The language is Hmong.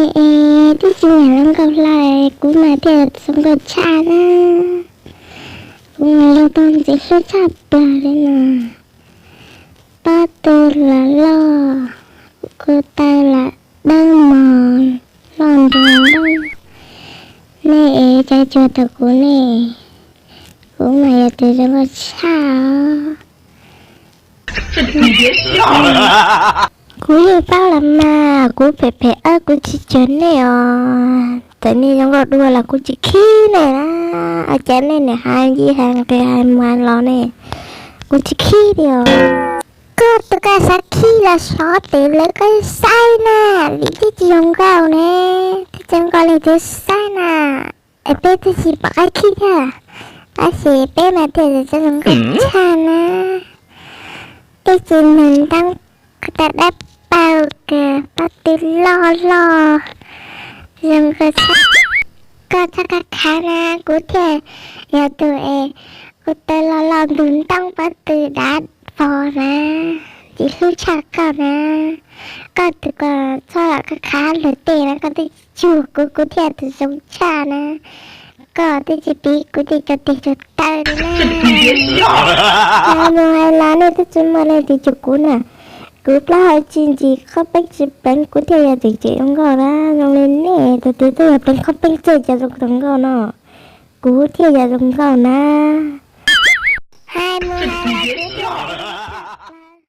Es twb tsis nyiam zoo nkauj hlo, kuv mas thiaj zoo nkauj tshaj na. Kuv mas zoo tau ntxim hlub tshaj plaws li no. Pob tw los loj, ko taw los dawb mos, loj nrog dawb. Nej es cov cuag tau kuv ne, kuv mas yog tus zoo nkauj tshaj os. Kuv yeej paub los mas, kuv phem phem, kuv tsis cuag nej os. Txawm nej zoo nkauj dua los kuv tsis khib nej na. Ua cas nej niam hais ncig hais nqis hais mas los ne, kuv tsis khib li os. Koj tus koj xav khib los xyov tes lawv koj saib na, vim twb tsis zoo nkauj ne, twb tsis zoo nkauj li tus saib na. Es peb twb tsis pom qab khib thiab, tab sis peb mas thiaj tsis zoo nkauj tshaj na. Ib tsis nws ntoob, ko taw dawb paug kawg, pob tw loj loj, zoo nkauj tshaj. Koj txhob khav khav na, kuv thiaj yog tus es ko taw loj loj ntug ntoob pob tw dav vog na, ntxim hlub tshaj koj na. Koj tus koj txhob khav khav luag tej na, koj twb tsis cuag kuv, kuv thiaj tus zoo tshaj na. Koj twb tsis piv kuv tej cov tes cov taw li na. Hais mus hais los nej twb tsis muaj leej twg cuag kuv na. Kuv plaub hau tsis ntsim, qhov peeb tsis pleev, kuv thiaj yog tus tseem zoo nkauj na. Zoo li nej tus twg twb yog pleev qhov peeb txawj cov zoo nkauj no, kuv thiaj yog zoo nkauj na. Hais mus hais los